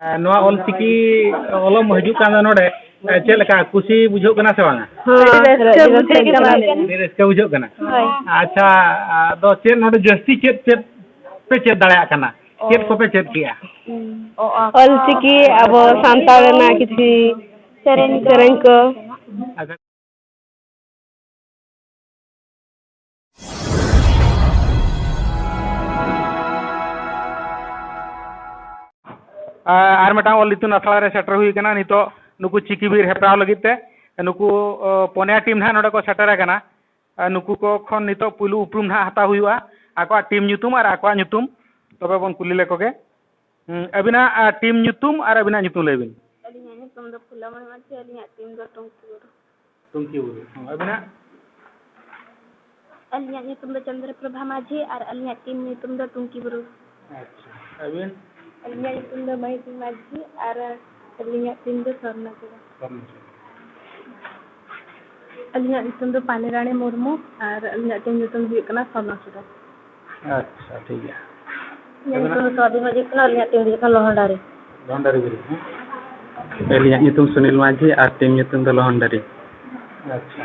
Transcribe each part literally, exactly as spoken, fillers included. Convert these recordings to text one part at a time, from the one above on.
ᱱᱚᱣᱟ ᱚᱞᱪᱤᱠᱤ ᱚᱞᱚᱜ ᱦᱤᱡᱩᱜ ᱠᱟᱱ ᱫᱚ ᱱᱚᱰᱮ, ᱪᱮᱫ ᱞᱮᱠᱟ ᱠᱩᱥᱤ ᱵᱩᱡᱷᱟᱹᱜ ᱠᱟᱱᱟ ᱥᱮ ᱵᱟᱝᱟ? ᱦᱳᱭ, ᱟᱹᱰᱤ ᱨᱟᱹᱥᱠᱟᱹ ᱵᱩᱡᱷᱟᱹᱜ ᱠᱟᱱᱟ᱾ ᱟᱹᱰᱤ ᱨᱟᱹᱥᱠᱟᱹ ᱵᱩᱡᱷᱟᱹᱜ ᱠᱟᱱᱟ᱾ ᱦᱳᱭ᱾ ᱟᱪᱪᱷᱟ, ᱟᱫᱚ ᱪᱮᱫ ᱱᱚᱰᱮ ᱡᱟᱹᱥᱛᱤ ᱪᱮᱫ ᱪᱮᱫ ᱯᱮ ᱪᱮᱫ ᱫᱟᱲᱮᱭᱟᱜ ᱠᱟᱱᱟ? ᱪᱮᱫ ᱠᱚᱯᱮ ᱪᱮᱫ ᱠᱮᱜᱼᱟ? ᱚᱞᱪᱤᱠᱤ ᱟᱵᱚ ᱥᱟᱱᱛᱟᱲ ᱨᱮᱱᱟᱜ ᱠᱤᱪᱷᱤ ᱥᱮᱨᱮᱧ ᱠᱚ᱾ ᱥᱮᱨᱮᱧ ᱠᱚ᱾ ᱟᱪᱪᱷᱟ᱾ ᱟ-, ᱟᱨ ᱢᱤᱫᱴᱟᱝ ᱚᱞ ᱤᱛᱩᱱ ᱟᱥᱲᱟ ᱨᱮ ᱥᱮᱴᱮᱨ ᱦᱩᱭ ᱟᱠᱟᱱᱟ ᱱᱤᱛᱚᱜ ᱱᱩᱠᱩ ᱪᱤᱠᱤ ᱵᱤᱨ ᱦᱮᱯᱨᱟᱣ ᱞᱟᱹᱜᱤᱫ ᱛᱮ᱾ ᱱᱩᱠᱩ, ᱚ, ᱯᱚᱱᱭᱟ ᱴᱤᱢ ᱱᱟᱦᱟᱜ ᱱᱚᱰᱮ ᱠᱚ ᱥᱮᱴᱮᱨ ᱟᱠᱟᱱᱟ᱾ ᱟ, ᱱᱩᱠᱩ ᱠᱚ ᱠᱷᱚᱱ ᱱᱤᱛᱚᱜ ᱯᱩᱭᱞᱩ ᱩᱯᱨᱩᱢ ᱱᱟᱦᱟᱜ ᱦᱟᱛᱟᱣ ᱦᱩᱭᱩᱜᱼᱟ, ᱟᱠᱚᱣᱟᱜ ᱴᱤᱢ ᱧᱩᱛᱩᱢ ᱟᱨ ᱟᱠᱚᱣᱟᱜ ᱧᱩᱛᱩᱢ᱾ ᱛᱚᱵᱮ ᱵᱚᱱ ᱠᱩᱞᱤ ᱞᱮᱠᱚ ᱜᱮ᱾ ᱦᱩᱸ, ᱟᱹᱵᱤᱱᱟᱜ, ᱟ, ᱴᱤᱢ ᱧᱩᱛᱩᱢ ᱟᱨ ᱟᱹᱵᱤᱱᱟᱜ ᱧᱩᱛᱩᱢ ᱞᱟᱹᱭ ᱵᱤᱱ᱾ ᱟᱹᱞᱤᱧᱟᱜ ᱧᱩᱛᱩᱢ ᱫᱚ ᱯᱷᱩᱞᱟᱢᱚᱱᱤ ᱢᱟᱹᱡᱷᱤ, ᱟᱹᱞᱤᱧᱟᱜ ᱴᱤᱢ ᱫᱚ ᱴᱩᱝᱠᱤ ᱵᱩᱨᱩ᱾ ᱴᱩᱝᱠᱤ ᱵᱩᱨᱩ᱾ ᱦᱚᱸ, ᱟᱹᱵᱤᱱᱟᱜ? ᱟᱹᱞᱤᱧᱟᱜ ᱧᱩᱛᱩᱢ ᱫᱚ ᱪᱚᱱᱫᱨᱚ ᱯᱨᱚᱵᱷᱟ ᱢᱟᱹᱡᱷᱤ ᱟᱨ ᱟᱹᱞᱤᱧᱟᱜ ᱴᱤᱢ ᱧᱩᱛᱩᱢ ᱫᱚ ᱴᱩᱝᱠᱤ ᱵᱩᱨᱩ᱾ ᱟᱪᱪᱷᱟ, ᱟᱹᱵᱤᱱ? ᱟᱹᱞᱤᱧᱟᱜ ᱧᱩᱛᱩᱢ ᱫᱚ ᱢᱟᱹᱭᱛᱤ ᱢᱟᱹᱡᱷᱤ ᱟᱨ ᱟᱹᱞᱤᱧᱟᱜ ᱴᱤᱢ ᱫᱚ ᱥᱚᱨᱱᱚ ᱪᱩᱲᱟᱹ᱾ ᱥᱚᱨᱱᱚ ᱪᱩᱲᱟᱹ᱾ ᱟᱹᱞᱤᱧᱟᱜ ᱧᱩᱛᱩᱢ ᱫᱚ ᱯᱟᱱᱤᱨᱟᱱᱤ ᱢᱩᱨᱢᱩ ᱟᱨ ᱟᱹᱞᱤᱧᱟᱜ ᱴᱤᱢ ᱧᱩᱛᱩᱢ ᱫᱚ ᱦᱩᱭᱩᱜ ᱠᱟᱱᱟ ᱥᱚᱨᱱᱚ ᱪᱩᱲᱟᱹ᱾ ᱟᱪᱪᱷᱟ, ᱴᱷᱤᱠ ᱜᱮᱭᱟ᱾ ᱤᱧᱟᱹᱜ ᱟᱹᱵᱤᱱᱟᱜ? ᱧᱩᱛᱩᱢ ᱫᱚ ᱥᱚᱵᱤ ᱢᱟᱹᱡᱷᱤ ᱠᱟᱱᱟ, ᱟᱹᱞᱤᱧᱟᱜ ᱴᱤᱢ ᱫᱚ ᱦᱩᱭᱩᱜ ᱠᱟᱱᱟ ᱞᱚᱦᱚᱱᱰᱟᱨᱤ᱾ ᱞᱚᱦᱚᱱᱰᱟᱨᱤ ᱵᱤᱨᱤᱫ, ᱦᱮᱸ? ᱟᱹᱞᱤᱧᱟᱜ ᱧᱩᱛᱩᱢ ᱥᱩᱱᱤᱞ ᱢᱟᱹᱡᱷᱤ ᱟᱨ ᱴᱤᱢ ᱧᱩᱛᱩᱢ ᱫᱚ ᱞᱚᱦᱚᱱᱰᱟᱨᱤ᱾ ᱟᱪᱪᱷᱟ᱾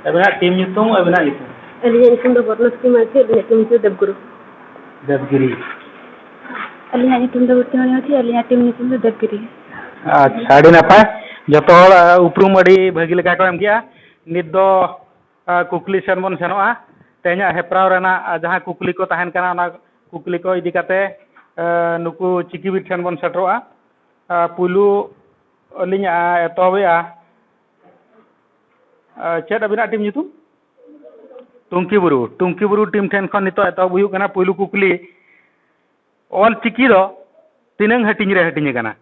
ᱟᱹᱵᱤᱱᱟᱜ ᱴᱤᱢ ᱧᱩᱛᱩᱢ, ᱟᱹᱵᱤᱱᱟᱜ ᱧᱩᱛᱩᱢ? ᱟᱹᱞᱤᱧᱟᱜ ᱧᱩᱛᱩᱢ ᱫᱚ ᱵᱚᱨᱱᱚᱥᱨᱤ ᱢᱟᱹᱡᱷᱤ, ᱟᱹᱞᱤᱧᱟᱜ ᱴᱤᱢ ᱧᱩᱛᱩᱢ ᱫᱚ ᱫᱮᱵᱽᱜᱩᱨᱩ᱾ ᱫᱮᱵᱽᱜᱤᱨᱤ᱾ ᱟᱹᱞᱤᱧᱟᱜ ᱧᱩᱛᱩᱢ ᱫᱚ ᱵᱚᱨᱛᱤᱢᱚᱱᱤ ᱢᱟᱹᱡᱷᱤ, ᱟᱹᱞᱤᱧᱟᱜ ᱴᱤᱢ ᱧᱩᱛᱩᱢ ᱫᱚ ᱫᱮᱵᱽᱜᱤᱨᱤ᱾ ᱟᱪᱪᱷᱟ, ᱟᱹᱰᱤ ᱱᱟᱯᱟᱭ᱾ ᱡᱚᱛᱚ ᱦᱚᱲ, ᱟ, ᱩᱯᱨᱩᱢ ᱟᱹᱰᱤ ᱵᱷᱟᱹᱜᱤ ᱞᱮᱠᱟ ᱠᱚ ᱮᱢ ᱠᱮᱜᱼᱟ᱾ ᱱᱤᱛ ᱫᱚ, ᱟ, ᱠᱩᱠᱞᱤ ᱥᱮᱱ ᱵᱚᱱ ᱥᱮᱱᱚᱜᱼᱟ᱾ ᱛᱮᱦᱮᱧᱟᱜ ᱦᱮᱯᱨᱟᱣ ᱨᱮᱱᱟᱜ, ᱟ, ᱡᱟᱦᱟᱸ ᱠᱩᱠᱞᱤ ᱠᱚ ᱛᱟᱦᱮᱱ ᱠᱟᱱᱟ, ᱚᱱᱟ ᱠᱩᱠᱞᱤ ᱠᱚ ᱤᱫᱤ ᱠᱟᱛᱮ, ᱟ, ᱱᱩᱠᱩ ᱪᱤᱠᱤᱵᱤᱫ ᱴᱷᱮᱱ ᱵᱚᱱ ᱥᱮᱴᱮᱨᱚᱜᱼᱟ᱾ ᱟ, ᱯᱩᱭᱞᱩ ᱞᱤᱧ, ᱟ, ᱮᱛᱚᱦᱚᱵᱮᱜᱼᱟ᱾ ᱟ, ᱪᱮᱫ ᱟᱹᱵᱤᱱᱟᱜ ᱴᱤᱢ ᱧᱩᱛᱩᱢ? ᱴᱩᱝᱠᱤ ᱵᱩᱨᱩ᱾ ᱴᱩᱝᱠᱤ ᱵᱩᱨᱩ ᱴᱤᱢ ᱴᱷᱮᱱ ᱠᱷᱚᱱ ᱱᱤᱛᱚᱜ ᱮᱛᱚᱦᱚᱵ ᱦᱩᱭᱩᱜ ᱠᱟᱱᱟ᱾ ᱯᱩᱭᱞᱩ ᱠᱩᱠᱞᱤ, ᱚᱞ ᱪᱤᱠᱤ ᱫᱚ ᱛᱤᱱᱟᱹᱝ ᱦᱟᱹᱴᱤᱧ ᱨᱮ ᱦᱟᱹᱴᱤᱧ ᱟᱠᱟᱱᱟ?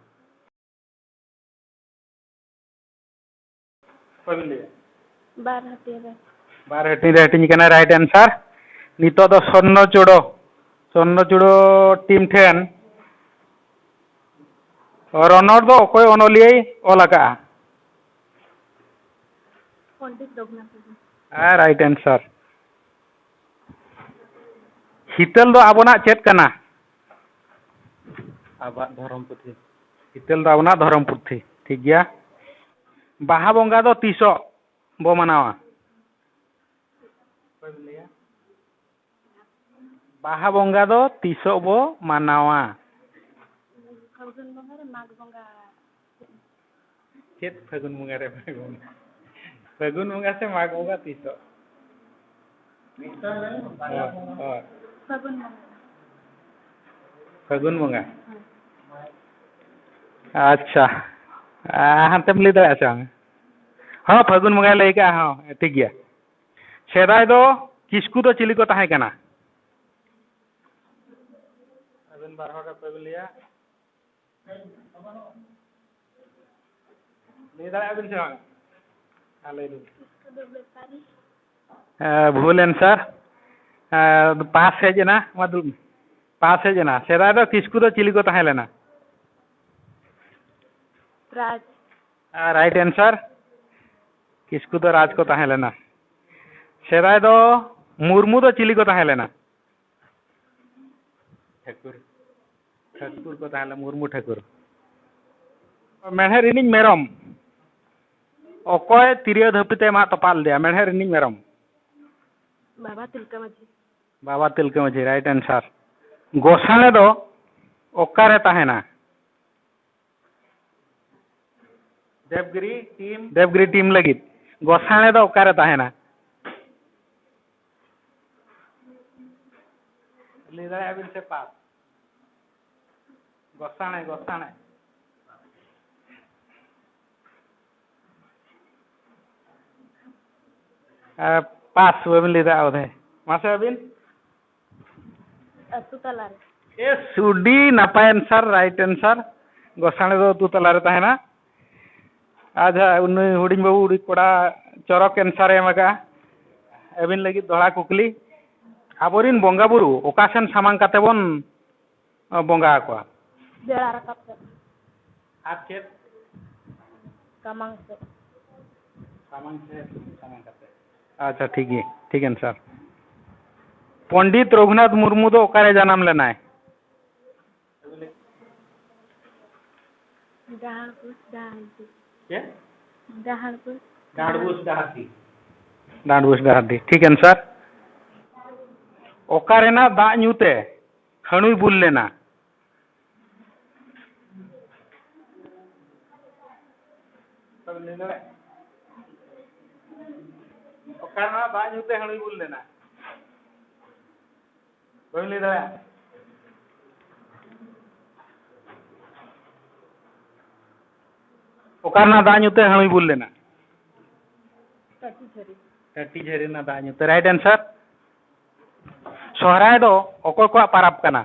ᱚᱠᱚᱭ ᱵᱤᱱ ᱞᱟᱹᱭᱟ? ᱵᱟᱨ ᱦᱟᱹᱴᱤᱧ ᱨᱮ᱾ ᱵᱟᱨ ᱦᱟᱹᱴᱤᱧ ᱨᱮ ᱦᱟᱹᱴᱤᱧ ᱟᱠᱟᱱᱟ, right answer᱾ ᱱᱤᱛᱚᱜ ᱫᱚ ᱥᱚᱨᱱᱚ ᱪᱩᱲᱟᱹ, ᱥᱚᱨᱱᱚ ᱪᱩᱲᱟᱹ ᱴᱤᱢ ᱴᱷᱮᱱ ᱨᱚᱱᱚᱲ ᱫᱚ ᱚᱠᱚᱭ ᱚᱱᱚᱞᱤᱭᱟᱹᱭ ᱚᱞ ᱟᱠᱟᱫᱼᱟ? ᱯᱚᱱᱰᱤᱛ ᱨᱚᱜᱷᱩᱱᱟᱛᱷ ᱢᱩᱨᱢᱩ᱾ ᱦᱮᱸ, right answer᱾ ᱦᱤᱛᱟᱹᱞ ᱫᱚ ᱟᱵᱚᱱᱟᱜ ᱪᱮᱫ ᱠᱟᱱᱟ? ᱟᱵᱚᱣᱟᱜ ᱫᱷᱚᱨᱚᱢ ᱯᱩᱛᱷᱤ᱾ ᱦᱤᱛᱟᱹᱞ ᱫᱚ ᱟᱵᱚᱱᱟᱜ ᱫᱷᱚᱨᱚᱢ ᱯᱩᱛᱷᱤ᱾ ᱴᱷᱤᱠ ᱜᱮᱭᱟ᱾ ᱵᱟᱦᱟ ᱵᱚᱸᱜᱟ ᱫᱚ ᱛᱤᱥᱚᱜ ᱵᱚ ᱢᱟᱱᱟᱣᱟ? ᱵᱟᱦᱟ ᱵᱚᱸᱜᱟ ᱫᱚ ᱛᱤᱥᱚᱜ ᱵᱚ ᱢᱟᱱᱟᱣᱟ? ᱯᱷᱟᱹᱜᱩᱱ ᱵᱚᱸᱜᱟ ᱨᱮ, ᱢᱟᱜᱽ ᱵᱚᱸᱜᱟ᱾ ᱪᱮᱫ ᱯᱷᱟᱹᱜᱩᱱ ᱵᱚᱸᱜᱟ ᱨᱮ, ᱢᱟᱜᱽ ᱵᱚᱸᱜᱟ? ᱯᱷᱟᱹᱜᱩᱱ ᱵᱚᱸᱜᱟ ᱥᱮ ᱢᱟᱜᱽ ᱵᱚᱸᱜᱟ ᱛᱤᱥᱚᱜ? ᱦᱳᱭ, ᱦᱳᱭ᱾ ᱯᱷᱟᱹᱜᱩᱱ ᱵᱚᱸᱜᱟ᱾ ᱯᱷᱟᱹᱜᱩᱱ ᱵᱚᱸᱜᱟ᱾ ᱦᱮᱸ᱾ ᱟᱪᱪᱷᱟ, ᱟ, ᱦᱟᱱᱛᱮᱢ ᱞᱟᱹᱭ ᱫᱟᱲᱮᱭᱟᱜᱼᱟ ᱥᱮ ᱵᱟᱝ? ᱦᱚᱸ, ᱯᱷᱟᱹᱜᱩᱱ ᱵᱚᱸᱜᱟᱭ ᱞᱟᱹᱭ ᱠᱟᱜᱼᱟ᱾ ᱦᱚᱸ, ᱴᱷᱤᱠ ᱜᱮᱭᱟ᱾ ᱥᱮᱫᱟᱭ ᱫᱚ ᱠᱤᱥᱠᱩ ᱫᱚ ᱪᱤᱞᱤ ᱠᱚ ᱛᱟᱦᱮᱸ ᱠᱟᱱᱟ? ᱟᱵᱮᱱ ᱵᱟᱨ ᱦᱚᱲ ᱨᱮ ᱚᱠᱚᱭ ᱵᱮᱱ ᱞᱟᱹᱭᱟ? ᱞᱟᱹᱭ ᱫᱟᱲᱮᱭᱟᱜᱼᱟ ᱵᱤᱱ ᱥᱮ ᱵᱟᱝ? ᱦᱮᱸ, ᱞᱟᱹᱭ ᱵᱤᱱ᱾ ᱮ, ᱵᱷᱩᱞ answer᱾ ᱮ, pass ᱦᱮᱡ ᱮᱱᱟ, ᱢᱟ ᱫᱩᱲᱩᱵ ᱢᱮ᱾ Pass ᱦᱮᱡ ᱮᱱᱟ᱾ ᱥᱮᱫᱟᱭ ᱫᱚ ᱠᱤᱥᱠᱩ ᱫᱚ ᱪᱤᱞᱤ ᱠᱚ ᱛᱟᱦᱮᱸ ᱞᱮᱱᱟ? ᱨᱟᱡᱽ᱾ ᱟᱨ right answer, ᱠᱤᱥᱠᱩ ᱫᱚ ᱨᱟᱡᱽ ᱠᱚ ᱛᱟᱦᱮᱸ ᱞᱮᱱᱟ᱾ ᱥᱮᱫᱟᱭ ᱫᱚ ᱢᱩᱨᱢᱩ ᱫᱚ ᱪᱤᱞᱤ ᱠᱚ ᱛᱟᱦᱮᱸ ᱞᱮᱱᱟ? ᱴᱷᱟᱹᱠᱩᱨ᱾ ᱴᱷᱟᱹᱠᱩᱨ ᱠᱚ ᱛᱟᱦᱮᱸ ᱞᱮᱱᱟ, ᱢᱩᱨᱢᱩ ᱴᱷᱟᱹᱠᱩᱨ᱾ ᱢᱮᱬᱦᱮᱫ ᱨᱤᱱᱤᱡ ᱢᱮᱨᱚᱢ ᱚᱠᱚᱭ ᱛᱤᱨᱭᱳ ᱫᱷᱟᱹᱯᱤᱛᱮ ᱢᱟᱜ ᱛᱚᱯᱟᱜ ᱞᱮᱫᱮᱭᱟ? ᱢᱮᱬᱦᱮᱫ ᱨᱤᱱᱤᱡ ᱢᱮᱨᱚᱢ᱾ ᱵᱟᱵᱟ ᱛᱤᱞᱠᱟᱹ ᱢᱟᱹᱡᱷᱤ᱾ ᱵᱟᱵᱟ ᱛᱤᱞᱠᱟᱹ ᱢᱟᱹᱡᱷᱤ, right answer᱾ ᱜᱚᱥᱟᱬᱮ ᱫᱚ ᱚᱠᱟᱨᱮ ᱛᱟᱦᱮᱱᱟ? ᱫᱮᱵᱽᱜᱤᱨᱤ team᱾ ᱫᱮᱵᱽᱜᱤᱨᱤ team ᱞᱟᱹᱜᱤᱫ ᱜᱚᱥᱟᱬᱮ ᱫᱚ ᱚᱠᱟᱨᱮ ᱛᱟᱦᱮᱱᱟ? ᱞᱟᱹᱭ ᱫᱟᱲᱮᱭᱟᱜᱼᱟ ᱵᱤᱱ ᱥᱮ pass? ᱜᱚᱥᱟᱬᱮ, ᱜᱚᱥᱟᱬᱮ᱾ ᱮ, pass ᱵᱟᱵᱤᱱ ᱞᱟᱹᱭ ᱫᱟᱲᱮᱭᱟᱜᱼᱟ ᱵᱳᱫᱷᱚᱭ᱾ ᱢᱟᱥᱮ ᱟᱹᱵᱤᱱ? ᱟᱹᱛᱩ ᱛᱟᱞᱟᱨᱮ᱾ ᱮᱥ, ᱟᱹᱰᱤ ᱱᱟᱯᱟᱭ answer, right answer᱾ ᱜᱚᱥᱟᱬᱮ ᱫᱚ ᱟᱹᱛᱩ ᱛᱟᱞᱟᱨᱮ ᱛᱟᱦᱮᱱᱟ᱾ ᱟᱪᱪᱷᱟ, ᱩᱱᱤ ᱦᱩᱰᱤᱧ ᱵᱟᱹᱵᱩ ᱟᱹᱰᱤ ᱠᱚᱲᱟ ᱪᱚᱨᱚᱠ answer ᱮ ᱮᱢ ᱟᱠᱟᱫᱼᱟ᱾ ᱟᱹᱵᱤᱱ ᱞᱟᱹᱜᱤᱫ ᱫᱚᱦᱲᱟ ᱠᱩᱠᱞᱤ, ᱟᱵᱚᱨᱤᱱ ᱵᱚᱸᱜᱟ ᱵᱩᱨᱩ ᱚᱠᱟ ᱥᱮᱱ ᱥᱟᱢᱟᱝ ᱠᱟᱛᱮ ᱵᱚᱱ ᱵᱚᱸᱜᱟ ᱟᱠᱚᱣᱟ? ᱵᱮᱲᱟ ᱨᱟᱠᱟᱵ ᱥᱮᱫ᱾ ᱟᱨ ᱪᱮᱫ? ᱥᱟᱢᱟᱝ ᱥᱮᱫ᱾ ᱥᱟᱢᱟᱝ ᱥᱮᱫ, ᱥᱟᱢᱟᱝ ᱠᱟᱛᱮ᱾ ᱟᱪᱪᱷᱟ, ᱴᱷᱤᱠ ᱜᱮ, ᱴᱷᱤᱠ answer᱾ ᱯᱚᱱᱰᱤᱛ ᱨᱚᱜᱷᱩᱱᱟᱛᱷ ᱢᱩᱨᱢᱩ ᱫᱚ ᱚᱠᱟᱨᱮ ᱡᱟᱱᱟᱢ ᱞᱮᱱᱟᱭ? ᱰᱟᱦᱟᱲᱵᱩᱥ ᱰᱟᱦᱟᱨᱰᱤ᱾ ᱪᱮᱫ? ᱰᱟᱦᱟᱲᱵᱩᱥ᱾ ᱰᱟᱦᱟᱲᱵᱩᱥ ᱰᱟᱦᱟᱨᱰᱤ᱾ ᱰᱟᱦᱟᱲᱵᱩᱥ ᱰᱟᱦᱟᱨᱰᱤ᱾ ᱴᱷᱤᱠ answer᱾ ᱚᱠᱟ ᱨᱮᱱᱟᱜ ᱫᱟᱜ ᱧᱩ ᱛᱮ ᱦᱟᱹᱬᱩᱭ ᱵᱩᱞ ᱞᱮᱱᱟ? ᱵᱟᱵᱤᱱ ᱞᱟᱹᱭ ᱫᱟᱲᱮᱭᱟᱜᱼᱟ? ᱚᱠᱟ ᱨᱮᱱᱟᱜ ᱫᱟᱜ ᱧᱩ ᱛᱮ ᱦᱟᱹᱬᱩᱭ ᱵᱩᱞ ᱞᱮᱱᱟ? ᱵᱟᱹᱧ ᱞᱟᱹᱭ ᱫᱟᱲᱮᱭᱟᱜᱼᱟ᱾ ᱚᱠᱟ ᱨᱮᱱᱟᱜ ᱫᱟᱜ ᱧᱩ ᱛᱮ ᱦᱟᱹᱬᱩᱭ ᱵᱩᱞ ᱞᱮᱱᱟ? ᱴᱟᱹᱴᱤ ᱡᱷᱟᱹᱨᱤ᱾ ᱴᱟᱹᱴᱤ ᱡᱷᱟᱹᱨᱤ ᱨᱮᱱᱟᱜ ᱫᱟᱜ ᱧᱩ ᱛᱮ᱾ Right answer᱾ ᱥᱚᱦᱨᱟᱭ ᱫᱚ ᱚᱠᱚᱭ ᱠᱚᱣᱟᱜ ᱯᱟᱨᱟᱵᱽ ᱠᱟᱱᱟ?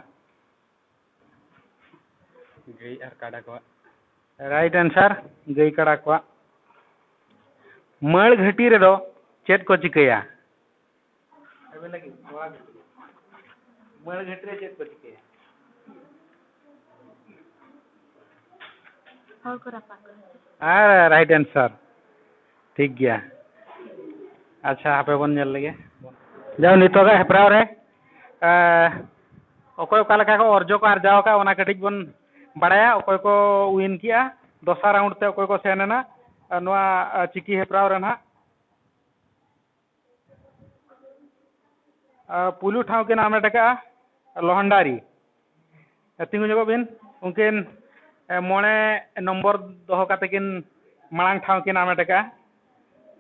ᱜᱟᱹᱭ ᱟᱨ ᱠᱟᱰᱟ ᱠᱚᱣᱟᱜ᱾ Right answer, ᱜᱟᱹᱭ ᱠᱟᱰᱟ ᱠᱚᱣᱟᱜ᱾ ᱢᱟᱹᱲ ᱜᱷᱟᱹᱴᱤ ᱨᱮᱫᱚ ᱪᱮᱫ ᱠᱚ ᱪᱤᱠᱟᱹᱭᱟ? ᱟᱹᱵᱤᱱ ᱞᱟᱹᱜᱤᱫ ᱱᱚᱣᱟ ᱜᱷᱟᱹᱴᱤ ᱨᱮ᱾ ᱢᱟᱹᱲ ᱜᱷᱟᱹᱴᱤ ᱨᱮ ᱪᱮᱫ ᱠᱚ ᱪᱤᱠᱟᱹᱭᱟ? ᱦᱚᱲ ᱠᱚ ᱨᱟᱯᱟᱜ ᱠᱚᱣᱟ᱾ ᱟᱨ right answer᱾ ᱴᱷᱤᱠ ᱜᱮᱭᱟ᱾ ᱟᱪᱪᱷᱟ, ᱦᱟᱯᱮ ᱵᱚᱱ ᱧᱮᱞ ᱞᱮᱜᱮ᱾ ᱡᱟᱣ ᱱᱤᱛᱚᱜᱟᱜ ᱦᱮᱯᱨᱟᱣ ᱨᱮ, ᱮ, ᱚᱠᱚᱭ ᱚᱠᱟ ᱞᱮᱠᱟ ᱠᱚ ᱚᱨᱡᱚ ᱠᱚ ᱟᱨᱡᱟᱣ ᱟᱠᱟᱫ, ᱚᱱᱟ ᱠᱟᱹᱴᱤᱡ ᱵᱚᱱ ᱵᱟᱲᱟᱭᱟ᱾ ᱚᱠᱚᱭ ᱠᱚ win ᱠᱮᱜᱼᱟ, ᱫᱚᱥᱟᱨ round ᱛᱮ ᱚᱠᱚᱭ ᱠᱚ ᱥᱮᱱ ᱮᱱᱟ, ᱮ, ᱱᱚᱣᱟ, ᱮ, ᱪᱤᱠᱤ ᱦᱮᱯᱨᱟᱣ ᱨᱮ ᱱᱟᱦᱟᱜ᱾ ᱟᱨ ᱯᱩᱭᱞᱩ ᱴᱷᱟᱶ ᱠᱤᱱ ᱦᱟᱢᱮᱴ ᱟᱠᱟᱫᱼᱟ ᱞᱚᱦᱚᱱᱰᱟᱨᱤ᱾ ᱛᱤᱸᱜᱩ ᱧᱚᱜᱚᱜ ᱵᱤᱱ᱾ ᱩᱱᱠᱤᱱ, ᱮ, ᱢᱚᱬᱮ ᱱᱚᱢᱵᱚᱨ ᱫᱚᱦᱚ ᱠᱟᱛᱮ ᱠᱤᱱ ᱢᱟᱲᱟᱝ ᱴᱷᱟᱶ ᱠᱤᱱ ᱦᱟᱢᱮᱴ ᱟᱠᱟᱫᱼᱟ᱾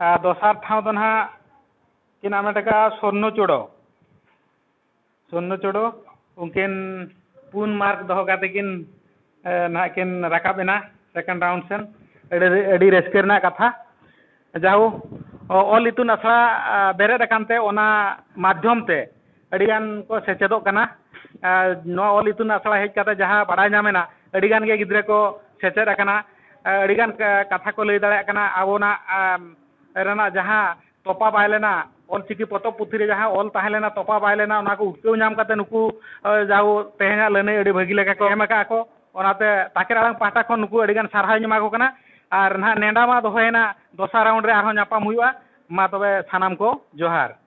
ᱟᱨ ᱫᱚᱥᱟᱨ ᱴᱷᱟᱶ ᱫᱚ ᱱᱟᱦᱟᱜ ᱠᱤᱱ ᱦᱟᱢᱮᱴ ᱟᱠᱟᱫᱼᱟ ᱥᱚᱨᱱᱚ ᱪᱚᱲᱚ᱾ ᱥᱚᱨᱱᱚ ᱪᱚᱲᱚ, ᱩᱱᱠᱤᱱ ᱯᱩᱱ mark ᱫᱚᱦᱚ ᱠᱟᱛᱮ ᱠᱤᱱ, ᱮ, ᱱᱟᱦᱟᱜ ᱠᱤᱱ ᱨᱟᱠᱟᱵ ᱮᱱᱟ second round ᱥᱮᱱ᱾ ᱟᱹᱰᱤ, ᱟᱹᱰᱤ ᱨᱟᱹᱥᱠᱟᱹ ᱨᱮᱱᱟᱜ ᱠᱟᱛᱷᱟ᱾ ᱡᱟᱦᱳ, ᱚ-, ᱚᱞ ᱤᱛᱩᱱ ᱟᱥᱲᱟ, ᱟ, ᱵᱮᱨᱮᱫ ᱟᱠᱟᱱ ᱛᱮ ᱚᱱᱟ ᱢᱟᱫᱽᱫᱷᱚᱢ ᱛᱮ ᱟᱹᱰᱤ ᱜᱟᱱ ᱠᱚ ᱥᱮᱪᱮᱫᱚᱜ ᱠᱟᱱᱟ᱾ ᱟ, ᱱᱚᱣᱟ ᱚᱞ ᱤᱛᱩᱱ ᱟᱥᱲᱟ ᱦᱮᱡ ᱠᱟᱛᱮ ᱡᱟᱦᱟᱸ ᱵᱟᱲᱟᱭ ᱧᱟᱢ ᱮᱱᱟ, ᱟᱹᱰᱤ ᱜᱟᱱ ᱜᱮ ᱜᱤᱫᱽᱨᱟᱹ ᱠᱚ ᱥᱮᱪᱮᱫ ᱟᱠᱟᱱᱟ, ᱟ, ᱟᱹᱰᱤ ᱜᱟᱱ ᱠᱟ-, ᱠᱟᱛᱷᱟ ᱠᱚ ᱞᱟᱹᱭ ᱫᱟᱲᱮᱭᱟᱜ ᱠᱟᱱᱟ᱾ ᱟᱵᱚᱱᱟᱜ, ᱟᱢ, ᱨᱮᱱᱟᱜ ᱡᱟᱦᱟᱸ ᱛᱚᱯᱟ ᱵᱟᱭ ᱞᱮᱱᱟ, ᱚᱞᱪᱤᱠᱤ ᱯᱚᱛᱚᱵ ᱯᱩᱛᱷᱤ ᱨᱮ ᱡᱟᱦᱟᱸ ᱚᱞ ᱛᱟᱦᱮᱸ ᱞᱮᱱᱟ, ᱛᱚᱯᱟ ᱵᱟᱭ ᱞᱮᱱᱟ, ᱚᱱᱟ ᱠᱚ ᱩᱴᱠᱟᱹᱣ ᱧᱟᱢ ᱠᱟᱛᱮ ᱱᱩᱠᱩ, ᱟ, ᱡᱟᱦᱳ, ᱛᱮᱦᱮᱧᱟᱜ ᱞᱟᱹᱱᱟᱹᱭ ᱟᱹᱰᱤ ᱵᱷᱟᱹᱜᱤ ᱞᱮᱠᱟ ᱠᱚ ᱮᱢ ᱟᱠᱟᱫᱼᱟ ᱠᱚ᱾ ᱚᱱᱟᱛᱮ ᱛᱟᱠᱮᱨ ᱟᱲᱟᱝ ᱯᱟᱦᱴᱟ ᱠᱷᱚᱱ ᱱᱩᱠᱩ ᱟᱹᱰᱤ ᱜᱟᱱ ᱥᱟᱨᱦᱟᱣ ᱤᱧ ᱮᱢᱟ ᱠᱚ ᱠᱟᱱᱟ᱾ ᱟᱨ ᱱᱟᱦᱟᱜ ᱱᱮᱰᱟ ᱢᱟ ᱫᱚᱦᱚᱭᱮᱱᱟ, ᱫᱚᱥᱟᱨ round ᱨᱮ ᱟᱨᱦᱚᱸ ᱧᱟᱯᱟᱢ ᱦᱩᱭᱩᱜᱼᱟ᱾ ᱢᱟ ᱛᱚᱵᱮ ᱥᱟᱱᱟᱢ ᱠᱚ ᱡᱚᱦᱟᱨ᱾